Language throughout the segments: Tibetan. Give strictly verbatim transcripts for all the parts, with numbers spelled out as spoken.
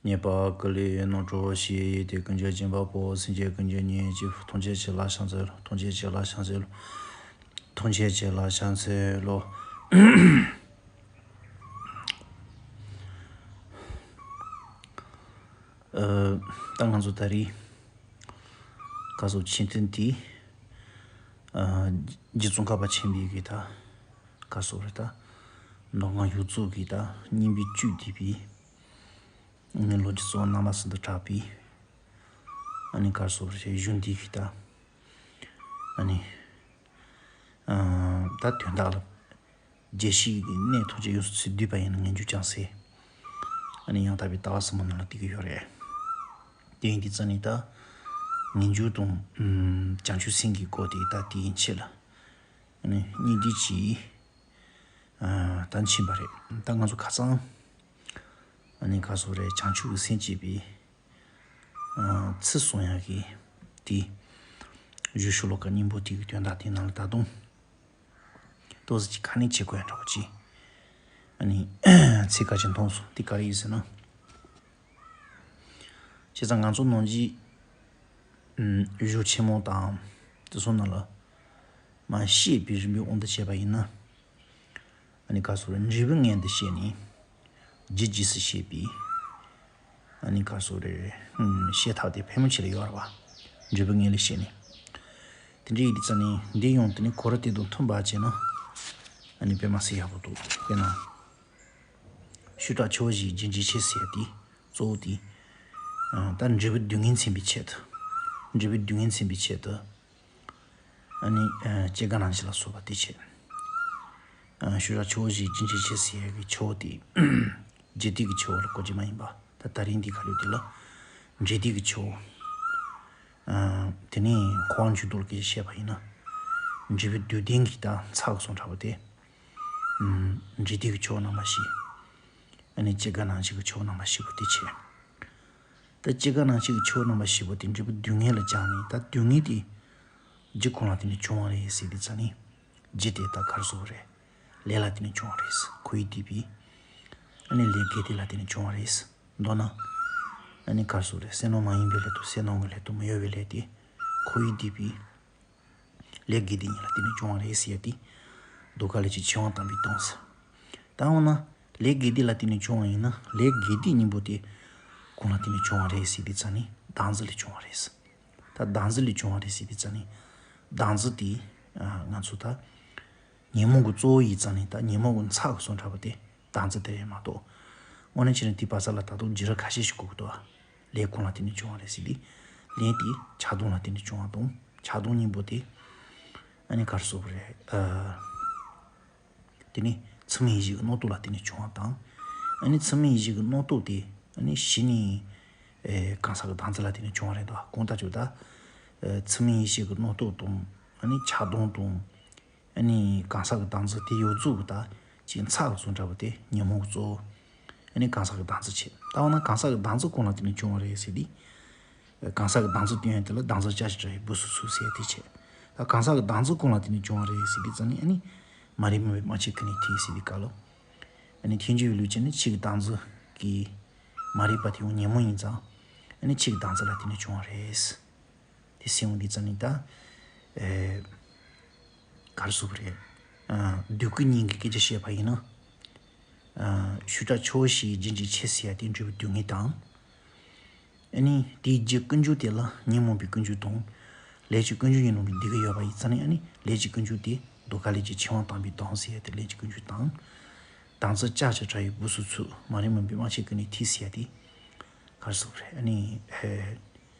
ཉེས་པ་ཀུན་ལས་རྣམ་གྲོལ་ཞི། ཡེ་ཤེས་ཀུན་གྱི་སྦྱིན་པ་པོ། སེམས་ཅན་ཀུན་གྱི་གཉེན་གཅིག་ཐམས་ཅད་ཀྱི་བླ་ཞབས་འཚལ་ལོ། ཐམས་ཅད་ཀྱི་བླ་ཞབས་འཚལ་ལོ། ཐམས་ཅད་ཀྱི་བླ་ཞབས་འཚལ་ལོ། ཨ། ད་ང་ཚོ་ད་རེས་ག་སོ་ཆེན་ཐུན་དེ། ཨ། རྗེ་ཙོང་ཁ་པ་ཆེན་པོའི་གི་ད་ག་སོ་རེད། ད་མདོ་སྔགས་ཡིག་གཙུག་གི་ད་སྙིང་པོའི་བཅུད་དེ་བི། ཨ་ནི་ལོ་རྒྱུས་གཙོ་བོ་རྣམ་པ་གསུམ་དུ་གྲགས་པའི། ཨ་ནི་ག་སོ་རེད། གཞུང་འདི་གི་ད། ཨ་ནི། ཨ། ད་དོན་དག་ལ། རྒྱས་བཤད་ཀྱི་གནད་ཐམས་ཅད་ཡོངས་སུ་ཚུར་བསྡུས་པ་ཡིན་ན་ངེས་འབྱུང་ཀྱང་ཟེར། ཨ་ནི་ཡང་དག་པའི་ལྟ་བ་ཟབ་མོ་ནང་ལ་བསྡུས་ཀྱི་ཡོད་རེད། དེ་ཡིན་དུས་ཙ་ནི་ད། ངེས་འབྱུང་དང་། ཨམ། བྱང་ཆུབ་སེམས་ཀྱི་སྐོར་དེ་ད་དེ་ཡན་ཆད་ལ། ཨ་ནི་སྙིང་བསྡུས་ཀྱིས། ཨ། ད་ཕྱིན་པ་རེད། ད་ང་ཚོ་ཁ་སང་། ཨ་ནི་ག་སོ་རེད། བྱང་ཆུབ་ཀྱི་སེམས་བསྐྱེད་པའི། ཨ། ཚུལ་གསུང་ཡག་གི་དེ། བཞི་ཤོ་ལོ་ཀ་སྙིང་པོ་དེ་གི་དོན་དག་དེ་ནང་ལ་ད་དུང་ཏོག་ཙམ་ཅིག་ཁ་སྣོན་བྱེད་དགོས་ཡ་འདྲ་བོ་ཅིག། ཨ་ནི་ཚིག་ཁ་ཅིག་མཐོང་སོང་། དེ་ག་རེ་ཡིན་ཟེར་ན། བྱས་ཙང་ང་ཚོ་ནང་གི། ཨམ། གཞུང་ཆེན་མོ་དང་དེ་ཚོ་ནང་ལ་མར་བཤད་པའི་རིམ་པའི་དབང་དུ་བྱས་པ་ཡིན་ན། ཨ་ནི་ག་སོ་རེད། འབྲས་བུ་ངན་དུ་བཤད་ནས་རྒྱུ་རྗེས་སུ་བཤད་པའི། ཨ་ནི་ག་སོ་རེད། ཨམ། བཤད་ཐབས་དེ་ཕལ་མོ་ཆེ་ལ་ཡོད་རེད་པ། འབྲས་བུ་ངན་ལ་བཤད་ནས། དེ་འདྲ་ཡིན་དུས་ཙ་ནི་འདི་ཡང་དེ་ནི་གོ་ར་དེ་དང་མཐུན་པ་བྱས་ན། ཨ་ནི་དཔེ་མ་སྲིད་ཡག་པོ་འདུག། དཔེར་ན། ཤུ་དྲག་ཆེ་བ་བཞིའི་རྒྱུན་གཅིག་ཆེ་ཟེར་ཡ་དེ་གཙོ་བོ་དེ། ཨ། ད་འབྲས་བུ་སྡུག་བསྔལ་ཚིམ་པའི་ཆེད་དུ། འབྲས་བུ་སྡུག་བསྔལ་ཚིམ་པའི་ཆེད་དུ། ཨ་ནི། ཨ། སྐྱེ་རྒ་ན་འཆི་ལ་སོགས་པ་དེ་བྱེད། ཨ། ཤུ་དྲག་ཆེ་བ་བཞིའི་རྒྱུན་གཅིག་ཆེ་ཟེར་ཡ་གི་ཆེ་བ་དེ། རྒྱུ་དེ་གི་ཆེ་བ་ལ་གོ་རྒྱུ་མ་ཡིན་པ། ད་ད་རིང་འདི་ག་ལོ་དེ་ལ། འབྲས་དེ་གི་ཆེ་བ། ཨ། དེ་ནས་འཁོར་བ་འཇུག་ལྡོག་གི་བཤད་པ་ཡིན་ན། འབྲས་བུ་སྡུག་བདེན་གྱི་ད་ཚ་གི་སོང་འདྲ་བོ་དེ། ཨམ། འབྲས་དེ་གི་ཆེ་བ་རྣམ་པ་བཞི། ཨ་ནི་སྐྱེ་རྒ་ན་འཆི་གི་ཆེ་བ་རྣམ་པ་བཞི་པོ་དེ་བྱེད། ད་སྐྱེ་རྒ་ན་འཆི་གི་ཆེ་བ་རྣམ་པ་བཞི་པོ་དེ་འབྲས་བུ་སྡུག་བསྔལ་ལ་སྦྱངས་ནས། ད་སྡུག་བསྔལ་དེ་རྒྱུ་གང་ལ་བརྟེན་ནས་བྱུང་བ་རེད་ཟེར་དུས་ཙ་ནི། རྒྱུ་དེ་ད་ག་རེ་ཟེར་དགོས་རེད། ལས་ལ་བརྟེན་ནས་བྱུང་བ་རེད། འཁོར་བའི་སྡིག་པའི། ཨ་ནི་ལས་དགེ་སྡིག་ལ་བརྟེན་ནས་བྱུང་བ་རེད། མདོར་ན། ཨ་ནི་ག་རེ་ཟེར་དགོས་རེད། བསོད་ནམས་མ་ཡིན་པའི་སླད་དུ་བསོད་ནམས་ཀྱི་སླད་དུ་མི་གཡོ་བའི་ལས་དེ། འཁོར་བའི་སྡིག་པའི། ལས་དགེ་སྡིག་གཉིས་ལ་བརྟེན་ནས་བྱུང་བ་རེད་ཟེར་ཡ་དེ། གདུལ་དཀའ་ལས་ཀྱི་ཆེ་བ་དམ་པའི་དོན་ཟེར། ད་འོ་ན། ལས་དགེ་སྡིག་ལ་བརྟེན་ནས་བྱུང་བ་ཡིན་ན། ལས་དགེ་སྡིག་གཉིས་པོ་དེ་གང་ལ་བརྟེན་ནས་བྱུང་བ་རེད་ཟེར་དུས་ཙ་ནི། བདག་འཛིན་ལས་བྱུང་བ་རེད། ད་བདག་འཛིན་ལས་བྱུང་བ་རེད་ཟེར་དུས་ཙ་ནི། བདག་འཛིན་དེ། ཨ། ང་ཚོ་ད་ཉོན་མོངས་ཀྱི་གཙོ་བོ་ཡིན་ཙ་ནི། ད་ཉོན་མོངས་ཀྱི་ཚ་གི་སོང་འདྲ་བོ་དེ་བདག་འཛིན་དེ་རེད་མ་གཏོགས། དངོས་གནས་བྱས་ན་དེའི་བར་ས་ལ་ད་དུང་བྱེ་བྲག་ཁ་ཤས་ཤིག་གོ་གི་འདུག་ཨ། ལས་གང་ལ་བརྟེན་ནས་བྱུང་བ་རེད་ཟེར་དུས། ལས་དེ་ཆགས་སྡང་ལ་བརྟེན་ནས་བྱུང་བ་དང་། ཆགས་སྡང་གཉིས་པོ་དེ། ཨ་ནི་ག་རེ་ཟེར་དགོས་རེད། ཨ། དེ་ནི་ཚད་མེད་ཡེ་ཤེས་ཀྱི་རྣམ་རྟོག་ལ་བརྟེན་ནས་བྱུང་བ་དང་། ཨ་ནི་ཚད་མེད་ཡེ་ཤེས་ཀྱི་རྣམ་རྟོག་དེ། ཨ་ནི་གཞི་ནས། ཨེ། གང་ཟག་གི་བདག་འཛིན་ལ་བརྟེན་ནས་བྱུང་བ་རེད་འདུག། གང་ལྟར་ཆོག་ད། ཨེ། ཚད་མེད་ཡེ་ཤེས་ཀྱི་རྣམ་རྟོག་དང་། ཨ་ནི་ཆགས་སྡང་དང་། ཨ་ནི་གང་ཟག་གི་བདག་འཛིན་དེ་ཡོད་ཚུལ་གྱི་ད་ཅིག་ཚ་གི་སོང་འདྲ་བོ་དེ་ཉོན་མོངས་ཀྱི་གཙོ་བོ། ཨ་ནི་གང་ཟག་གི་བདག་འཛིན་བྱེད། ད་འོ་ན་གང་ཟག་གི་བདག་འཛིན་གང་ལ་བརྟེན་ནས་བྱུང་བ་རེད་ཟེར་དུས། གང་ཟག་གི་བདག་འཛིན་སྟོན་ཡ་དེ་ལ་བདག་འཛིན་ལྕགས་ཀྱུ་དྲ་བའི་སྦུབས་སུ་ཚུད་ཟེར་ཡ་དེ་བྱེད། ད་གང་ཟག་གི་བདག་འཛིན་གང་ལ་བརྟེན་ནས་བྱུང་བ་རེད་ཟེར་དུས་ཙ་ནི། ཨ་ནི་མ་རིག་མུན་པའི་དམག་ཆས་ཀུན་ནས་ཐེབས་ཟེར་དུས་སྐབས་ལ། ཨ་ནི་ཐལ་འགྱུར་བའི་ལུགས་བྱས་ན་ཕྱི་གི་བདག་འཛིན་གྱི་མ་རིག་པ་དེ་ཡང་ཉོན་མོངས་ཡིན་ཙང་། ཨ་ནི་ཕྱི་གི་བདག་འཛིན་ལ་བརྟེན་ནས་བྱུང་བ་རེད། དེ་སེམས་འདི་ཙ་ནི་ད། ཨེ། ག་རེ་ཟེར་དགོས་རེད། ཨ། སྡུག་ཀུན་གཉིས་ཀྱི་སྐད་ཆ་བཤད་པ་ཡིན་ན། ཨ། ཤུ་དྲག་ཆེ་བ་བཞིའི་རྒྱུན་གཅིག་ཆེ་ཟེར་ཡ་དེ་འབྲས་བུ་སྡུག་བསྔལ་དང་། ཨ་ནི་དེའི་རྒྱུ་ཀུན་འབྱུང་དེ་ལ་ཉོན་མོངས་པའི་ཀུན་འབྱུང་དང་། ལས་ཀྱི་ཀུན་འབྱུང་ཡིན་ནོ་མི་འདི་ག་ཡོད་པ་ཡིན་ཙ་ནི། ཨ་ནི་ལས་ཀྱི་ཀུན་འབྱུང་དེ་གདུལ་དཀའ་ལས་ཀྱི་ཆེ་བ་དམ་པའི་དོན་ཟེར་ཡ་དེ་ལས་ཀྱི་ཀུན་འབྱུང་དང་། བདག་འཛིན་ལྕགས་ཀྱུ་དྲ་བའི་སྦུབས་སུ་ཚུད། མ་རིག་མུན་པའི་དམག་ཆས་ཀུན་ནས་ཐེབས་ཟེར་ཡ་དེ། ག་རེ་ཟེར་དགོས་རེད། ཨ་ནི། ཨེ།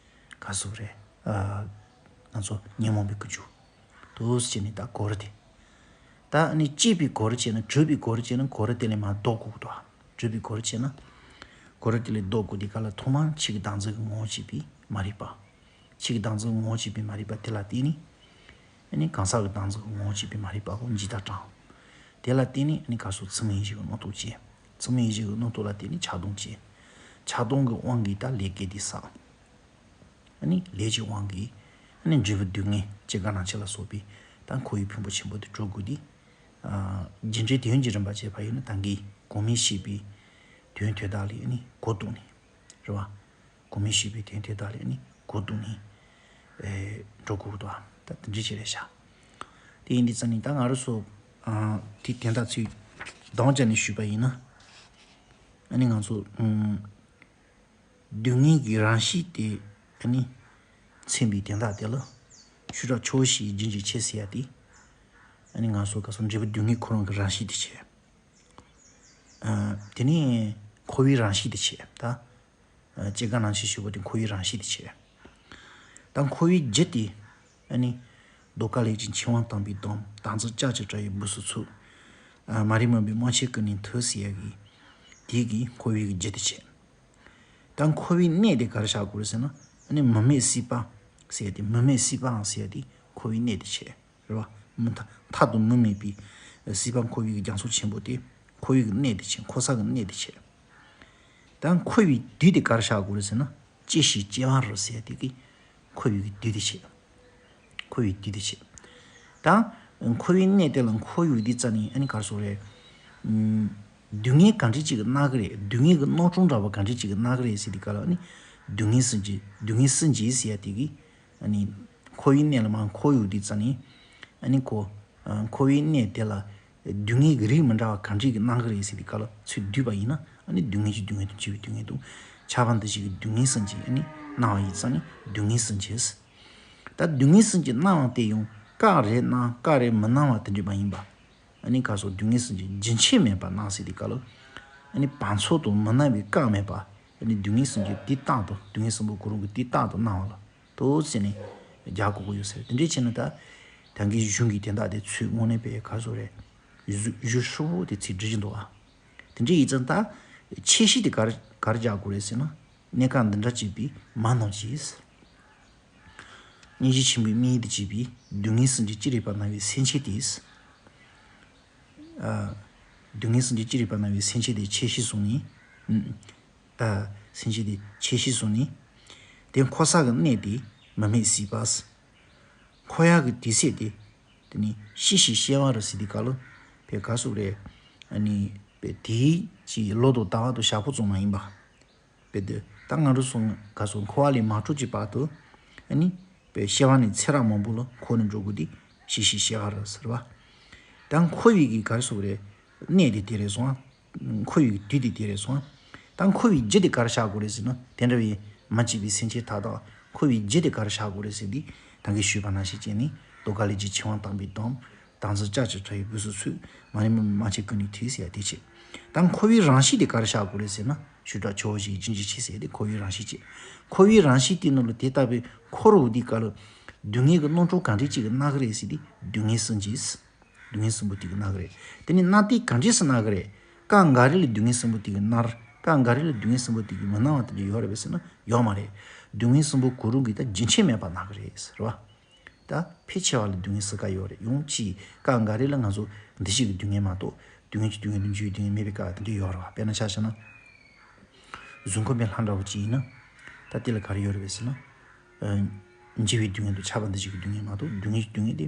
ག་རེ་ཟེར་དགོས་རེད། ཨ། ང་ཚོ་ཉོན་མོངས་པའི་ཀུན་འབྱུང་། འདུག་སེ་བྱས་ནས་ད་གོ་ར་དེ། ད་ཨ་ནི་སྐྱེས་པའི་གོ་ར་བྱས་ན། གྲུབ་པའི་གོ་ར་བྱས་ན་གོ་ར་དེ་ལས་མར་ལྡོག་དགོས་ཀྱི་འདུག། གྲུབ་པའི་གོ་ར་བྱས་ན། གོ་ར་དེ་ལས་ལྡོག་དགོས་དུས་སྐབས་ལ་ཐོག་མར་ཕྱི་གི་བདག་འཛིན་གྱི་ངོ་བོ་བྱས་པའི་མ་རིག་པ། ཕྱི་གི་བདག་འཛིན་གྱི་ངོ་བོ་བྱས་པའི་མ་རིག་པ་དེ་ལ་བརྟེན་ནས། ཨ་ནི་གང་ཟག་གི་བདག་འཛིན་གྱི་ངོ་བོ་བྱས་པའི་མ་རིག་པ་གོ་འཇིག་ལྟ་དྲངས། དེ་ལ་བརྟེན་ནས་ཨ་ནི་ག་རེ་ཟེར། ཚད་མེད་ཡེ་ཤེས་ཀྱི་རྣམ་རྟོག་སྐྱེ། ཚད་མེད་ཡེ་ཤེས་ཀྱི་རྣམ་རྟོག་ལ་བརྟེན་ནས་ཆགས་སྡང་སྐྱེ། ཆགས་སྡང་གི་དབང་གིས་ད་ལས་དགེ་སྡིག་བསགས། ཨ་ནི་ལས་ཀྱི་དབང་གིས་ཨ་ནི་འབྲས་བུ་སྡུག་བསྔལ་སྐྱེ་རྒ་ན་འཆི་ལ་སོགས་པའི་ད་འཁོར་བའི་ཕུང་པོ་ཆེན་པོ་དེ་འགྲོ་དགོས་དུས། ཨ། རྒྱུ་འབྲས་དོན་གྱི་རིམ་པ་བྱས་པ་ཡིན་ན་ད་གིན་གོང་མའི་བཤད་པའི་དོན་དོན་དག་ལས་ཨ་ནི་གོ་བཏོན་ནས། རེད་བ། གོང་མའི་ཞུས་པའི་དོན་དེ་དག་ལས་ནི་གོ་བསྡུར་ནས་ཨེ་འགྲོ་དགོས་འདུག་བ། ད་དེ་འདྲ་ཅིག་རེད་ཤག་དེ་ཡིན་དུས་ཙང་ནི་ད་ང་རང་ཚོ་ཨ་དེ་དོན་དག་ཚོས་གདོང་བཅད་ནས་ཞུས་པ་ཡིན་ན། ཨ་ནི་ང་ཚོ་ཨམ། སྡུག་བསྔལ་གྱི་རང་གཤིས་དེ་ཨ་ནི་མཚོན་པའི་དོན་དག་དེ་ལ་ཤུགས་དྲག་ཆེ་བོ་ཞིག་རྒྱུན་གྱི་ཆེ་ཟེར་ཡ་དེ། ཨ་ནི་ང་ཚོ་ག་སོ་འབྲས་བུ་སྡུག་བསྔལ་ཁོ་རང་གི་རང་གཤིས་དེ་བྱས། ཨ། དེ་ནས་འཁོར་བའི་རང་གཤིས་དེ་བྱས་ད། ཨ། སྐྱེ་རྒ་ན་འཆི་ཞེས་པ་དེ་འཁོར་བའི་རང་གཤིས་དེ་བྱས། ད་འཁོར་བའི་རྒྱུ་དེ། ཨ་ནི། རྡོ་ཀ་ལེགས་ཀྱི་མཆེ་དབང་དམ་པའི་སྡོམ། དར་ཚིལ་ལྕགས་ཀྱི་སྐྲ་ཡི་སྦུབས་སུ་ཚུད། ཨ། མ་རིག་མུན་པའི་རྨ་ཆུས་ཀུན་ནས་ཐུལ་ཟེར་ཡ་གི། དེ་གི་འཁོར་བའི་རྒྱུ་དེ་བྱས། ད་འཁོར་བའི་གནས་དེ་ག་རེ་ཆགས་དགོས་རེད་ཟེར་ན། ཨ་ནི་མུ་མེད་སྲིད་པ་ཟེར་ཡ་དེ། མུ་མེད་སྲིད་པའང་ཟེར་ཡ་དེ་འཁོར་བའི་གནས་དེ་བྱས། རེད་བ། མུ་མཐའ་མཐའ་དུ་མུ་མེད་པའི་སྲིད་པ་འཁོར་བའི་རྒྱ་མཚོ་ཆེན་པོ་དེ་འཁོར་བའི་གནས་དེ་བྱས། འཁོར་ས་གི་གནས་དེ་བྱས། ད་འཁོར་བའི་དུས་དེ་ག་རེ་ཆགས་དགོས་རེད་ཟེར་ན། སྐྱེ་ཤི་སྐྱེ་བ་རུ་ཟེར་ཡ་དེ་གི་འཁོར་བའི་དུས་དེ་བྱས། འཁོར་བའི་དུས་དེ་བྱས། ད་འཁོར་བའི་གནས་དེ་ལ་འཁོར་ཡོང་དུས་ཙ་ནི་ཨ་ནི་ག་རེ་ཟེར་རེད། ཨམ། སྡུག་བསྔལ་ག་འདྲ་ཅིག་གི་མནར་གི་རེད། སྡུག་བསྔལ་གི་རྣམ་གྲངས་འདྲ་བ་ག་འདྲ་ཅིག་གི་མནར་གི་རེད་ཟེར་དུས་སྐབས་ལ་ཨ་ནི་སྡུག་བསྔལ་སེམས་ཅན། སྡུག་བསྔལ་སེམས་ཅན་ཟེར་ཡ་དེ་གི། ཨ་ནི་འཁོར་བའི་གནས་ལ་མར་འཁོར་ཡོང་དུས་ཙ་ནི། ཨ་ནི་ཁོ། ཨ། འཁོར་བའི་གནས་དེ་ལ་སྡུག་བསྔལ་གྱི་རིགས་མི་འདྲ་བ་ག་འདྲ་གི་སྣང་གི་རེད་ཟེར་དུས་སྐབས་ལ་ཚུར་བསྡུས་པ་ཡིན་ན། ཨ་ནི་སྡུག་བསྔལ་གྱི་སྡུག་བསྔལ་དང་། སྐྱིད་པའི་སྡུག་བསྔལ་དང་། ཆགས་པ་འདུ་བྱེད་ཀྱི་སྡུག་བསྔལ་སེམས་ཅན་ཨ་ནི་སྣང་བ་ཡིན་ཙ་ནི་སྡུག་བསྔལ་སེམས་ཅན་ཟེར། ད་སྡུག་བསྔལ་སེམས་ཅན་སྣང་བ་དེ་ཡང་སྐབས་རེ་སྣང་སྐབས་རེ་མི་སྣང་བ་དེ་འདྲ་མ་ཡིན་པ། ཨ་ནི་ག་སོགས་སྡུག་བསྔལ་སེམས་ཅན་རྒྱུན་ཆད་མེད་པར་སྣང་ཟེར་དུས་སྐབས་ལ། ཨ་ནི་བར་མཚམས་དང་མི་སྣང་བའི་སྐབས་མེད་པ། ཨ་ནི་སྡུག་བསྔལ་སེམས་ཅན་དུས་རྟག་ཏུ། སྡུག་བསྔལ་གསུམ་པོ་གང་རུང་གི་དུས་རྟག་ཏུ་སྣང་བ་ལ། ཏོག་ཙམ་ནས་རྒྱག་དགོས་ཀྱི་ཡོད་ཟེར། དེ་འདྲས་བྱས་ན་ད་ད་གིན་གཞུང་གི་དོན་དག་དེ་ཚུར་དངོས་གནས་པའི་ག་ཟེར་རེད། གཞུང་གཞུང་ཧྲིལ་པོ་དེ་ཚིག་འབྲི་བཞིན་འདུག་ཨ། དེ་འདྲས་ཡིན་ཙང་ད་ཆད་ཤི་དེ་ག་རེ་ག་རེ་རྒྱག་དགོས་རེད་ཟེར་ན། གནས་སྐབས་འདི་འདྲ་བྱེད་པའི་མ་རྣམས་ཀྱིས། སྙིང་རྗེ་ཆེན་པོའི་དམིགས་ཡུལ་དུ་བྱས་པའི་སྡུག་བསྔལ་སེམས་ཅན་ཅི་རིགས་པ་སྣང་བའི་སེམས་ཅན་དེས། ཨ། སྡུག་བསྔལ་སེམས་ཅན་ཅི་རིགས་པ་སྣང་བའི་སེམས་ཅན་དེ་ཆད་ཤི་སོང་ནས། ཨ། སེམས་ཅན་དེ་ཆད་ཤི་སོང་ནས། དེ་འཁོར་ས་གི་གནས་དེ་མུ་མེད་སྲིད་པ། འཁོར་ཡག་གི་དུས་ཚོད་དེ། དེ་ནི་ཤི་ཞིང་གཤེགས་པ་རུ་ཟེར་དུས་སྐབས་ལ། བོད་ག་སོགས་རེད། ཨ་ནི་བོད་དེའི་ཀྱི་ལོ་དང་ཟླ་བ་དང་ཞག་པོ་ཙམ་མ་ཡིན་པ། བོད་དེ་ད་ང་རང་ཚོ་ག་སོགས་འཁོར་བ་ལས་མ་གྲོལ་གྱི་བར་དུ། ཨ་ནི་བོད་གཤེགས་པ་ནས་ཚེ་རབས་མང་པོ་ལ་འཁོར་ནས་འགྲོ་དགོས་དུས་ཤི་ཞིང་གཤེགས་པ་རུ་ཟེར་བ། ད་འཁོར་བའི་གི་ག་སོགས་རེད། གནས་དེ་དེ་རེད་སོང་། འཁོར་བའི་དུས་དེ་དེ་རེད་སོང་། ད་འཁོར་བའི་རྒྱུ་དེ་ག་རེ་ཆགས་དགོས་རེད་ཟེར་ན། དེ་འདྲ་བའི་མ་སྐྱིད་པའི་སེམས་ཅན་མཐའ་དག་འཁོར་བའི་རྒྱུ་དེ་ག་རེ་ཆགས་དགོས་རེད་ཟེར་དུས། ད་གིན་ཞུས་པ་ནང་བཞིན་བྱས་ནས། རྡོ་ཀ་ལེགས་ཀྱི་མཆེ་དབང་དམ་པའི་སྡོམ། དར་ཚིལ་ལྕགས་ཀྱི་སྐྲ་ཡི་སྦུབས་སུ་ཚུད། མ་རིག་མུན་པའི་རྨ་ཆུས་ཀུན་ནས་ཐུལ་ཟེར་ཡ་དེ་བྱས། ད་འཁོར་བའི་རང་གཤིས་དེ་ག་རེ་ཆགས་དགོས་རེད་ཟེར་ན། ཤུགས་དྲག་ཆེ་བོ་ཞིག་རྒྱུན་གྱི་ཆེ་ཟེར་ཡ་དེ་འཁོར་བའི་རང་གཤིས་བྱས། འཁོར་བའི་རང་གཤིས་དེ་ནང་ལ་དེ་ལྟ་བུའི་འཁོར་འོང་དུས་སྐབས་ལ། སྡུག་བསྔལ་གྱི་རྣམ་གྲངས་ག་འདྲས་ཅིག་གི་སྣང་གི་རེད་ཟེར་དུས། སྡུག་བསྔལ་སེམས་ཅན། སྡུག་བསྔལ་གསུམ་པོ་དེ་གི་སྣང་གི་རེད། དེ་ནི་སྣང་དུས་ག་འདྲས་སུ་སྣང་གི་རེད། སྐབས་འགའ་རེ་ལ་སྡུག་བསྔལ་གསུམ་པོ་དེ་གི་སྣང་། སྐབས་འགའ་རེ་ལ་སྡུག་བསྔལ་གསུམ་པོ་དེ་གི་མི་སྣང་བ་དེ་འདྲ་ཡོད་རེད་པས་ཟེར་ན་ཡོད་མ་རེད། སྡུག་བསྔལ་གསུམ་པོ་གང་རུང་གི་ད་རྒྱུན་ཆད་མེད་པར་སྣང་གི་རེད་ཟེར་བ། ད་ཕལ་ཆེ་བ་ལ་སྡུག་བསྔལ་ཟེར་ག་ཡོད་རེད། ཡང་ཅིག་སྐབས་འགའ་རེ་ལ་ང་ཚོ་འདུ་ཤེས་ཀྱི་སྡུག་བསྔལ་མ་གཏོགས། སྡུག་བསྔལ་གྱི་སྡུག་བསྔལ་དང་འགྱུར་བའི་སྡུག་བསྔལ་མེད་པའི་སྐབས་དེ་འདྲ་ཡོད་རེད་བ། དཔེར་ན་ཆ་བཞག་ན། གཟུགས་འཁོར་མའི་ལྷ་འདྲ་བོ་ཅིག་ཡིན་ན། ད་དེ་ལ་ག་རེ་ཡོད་རེད་པས་ཟེར་ན། ཨ། འཇིགས་པའི་སྡུག་བསྔལ་དང་ཆགས་པ་འདུ་བྱེད་ཀྱི་སྡུག་བསྔལ་མ་གཏོགས་སྡུག་བསྔལ་གྱི་སྡུག་བསྔལ་དེ་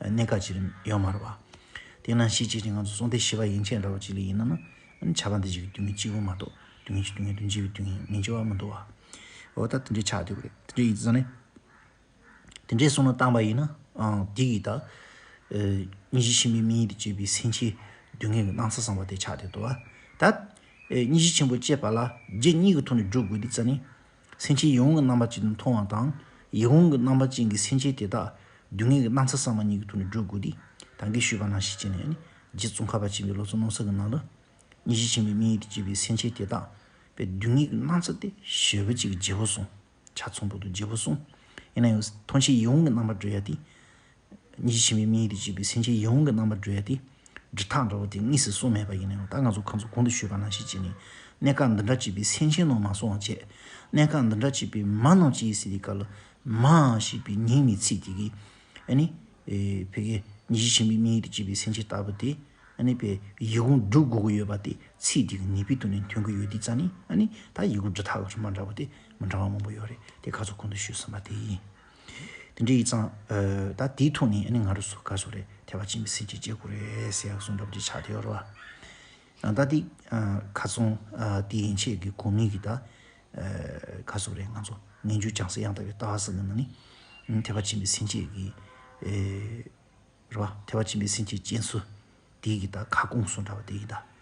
གནས་སྐབས་ཅིག་ཡོད་མ་རེད་བ། དེ་ནང་བཞིན་ཅིག་རེད། ང་ཚོ་གསང་བདེ་ཞི་བ་ཡན་ཆད་འདྲ་བོ་ཅིག་ལ་ཡིན་ན་ན། ཆགས་པ་འདུ་བྱེད་ཀྱི་སྡུག་བསྔལ་གཅིག་པོ་མ་གཏོགས་སྡུག་བསྔལ་གྱི་སྡུག་བསྔལ་དང་འཇིགས་པའི་སྡུག་བསྔལ་མི་འབྱུང་བ་མི་འདུག་བ། འོ་ད་དེ་འདྲའི་ཆགས་བསྡད་ཀྱི་རེད། དེ་འདྲ་ཡིན་ཙང་ནི། དེ་འདྲའི་བསམ་བློ་བཏང་པ་ཡིན་ན། ཨང་། དེ་གིས་ད། ཨེ། སྙིང་རྗེ་ཆེན་པོའི་དམིགས་ཡུལ་དུ་བྱས་པའི་སེམས་ཅན་སྡུག་བསྔལ་གྱི་སྣང་ཚུལ་བསམ་པ་དེ་ཆགས་བསྡད་འདུག་བ། ད། ཨེ། སྙིང་རྗེ་ཆེན་པོ་སྐྱེས་པ་ལ་རྒྱུ་གཉིས་ཀྱི་ཐོག་ནས་སྒྲུབ་དགོས་དུས་ཙ་ནི། སེམས་ཅན་ཡིད་འོང་གི་རྣམ་པ་ཅན་དུ་མཐོང་བ་དང་། ཡིད་འོང་གི་རྣམ་པ་ཅན་གྱི་སེམས་ཅན་དེ་དག་སྡུག་བསྔལ་གྱི་སྣང་ཚུལ་བསམ་པ་གཉིས་ཀྱི་ཐོག་ནས་སྒྲུབ་དགོས་དུས། ད་གིན་ཞུས་པ་ནང་བཞིན་བྱས་ནས་ནི། རྗེ་ཙོང་ཁ་པ་ཆེན་པོའི་སློབ་ཚན་སྣང་ཚུལ་གྱི་ནང་ལ། སྙིང་རྗེ་ཆེན་པོའི་དམིགས་ཡུལ་དུ་བྱས་པའི་སེམས་ཅན་དེ་དག་པའི་སྡུག་བསྔལ་གྱི་སྣང་ཚུལ་དེ་ཞེ་པོ་ཅིག་བརྗེ་པོ་སོང་། ཆ་ཚང་པོ་དང་བརྗེ་པོ་སོང་། ཡིན་ན་ཡང་ཐམས་ཅད་ཡིད་འོང་གི་རྣམ་པར་གྲོལ་ཡ་དེ། སྙིང་རྗེ་ཆེན་པོའི་དམིགས་ཡུལ་དུ་བྱས་པའི་སེམས་ཅན་ཡིད་འོང་གི་རྣམ་པར་གྲོལ་ཡ་དེ། སྒྲུབ་ཐབས་འདྲ་བོ་དེ་དངོས་སུ་གསུངས་མེད་པ་ཡིན་ན་ཡང་། ད་ང་ཚོ་ཁོང་ཚོ་གོང་དུ་ཞུས་པ་ནང་བཞིན་བྱས་ནས། གནས་སྐབས་འདི་འདྲ་བྱས་པའི་སེམས་ཅན་རྣམས་མ་གསུངས་པ་བྱས། གནས་སྐབས་འདི་འདྲ་བྱས་པའི་མ་རྣམས་ཀྱིས་ཟེར་དུས་སྐབས་ལ། མ་ཞེས་པའི་ཉིང་མའི་ཚིག་དེ་གིས། ཨ་ནི། ཨེ། ཕ་གི་སྙིང་རྗེ་ཆེན་པོའི་དམིགས་ཡུལ་དུ་བྱས་པའི་སེམས་ཅན་ལྟ་བུ་དེ། ཨ་ནི་པའི་ཡིད་འོང་སྒྲུབ་དགོས་ཀྱི་ཡོད་པ་དེ་ཚིག་དེ་གི་ནུས་པའི་ཐོག་ནས་ཐོན་གྱི་ཡོད་དུས་ཙ་ནི། ཨ་ནི་ད་ཡིད་འོང་སྒྲུབ་ཐབས་ཀྱི་རིམ་པ་འདྲ་བོ་དེ་མི་འདྲ་བ་མང་པོ་ཡོད་རེད། དེ་ཁ་ཚོ་གོང་དུ་ཞུས་ཟིན་པ་དེ་ཡིན། དེ་འདྲ་ཡིན་ཙང་། ཨ། ད་དེའི་ཐོག་ནས་ཨ་ནི་ང་རང་ཚོ་ག་ཚོད་རེད། ཐེག་པ་ཆེན་པོའི་སེམས་བསྐྱེད་བྱེད་དགོས་རེད་ཟེར་ཡག་གསུང་འདྲ་པོ་ཅིག་ཆགས་བསྡད་ཡོད་རེད་བ། ཨ། ད་དེ། ཨ། ཁ་སང་། ཨ། དེ་ཡན་ཆད་ཀྱི་གོ་མིང་གི་ད། ཨ་ག་ཟེར་རེད། ང་ཚོ་ངེས་འབྱུང་བྱང་སེམས་ཡང་དག་པའི་ལྟ་བ་ཟེར་གི་ནང་ནས་ཨ་ཐེག་པ་ཆེན་པོའི་སེམས་བསྐྱེད་ཀྱི་ཨེ་རེད་བ། ཐེག་པ་ཆེན་པོའི་སེམས་བསྐྱེད་རྐྱེན་སུ་དེའི་གི་ད་ཁ་སྐོང་སུ་འདྲ་བ་དེའི་གི་ད་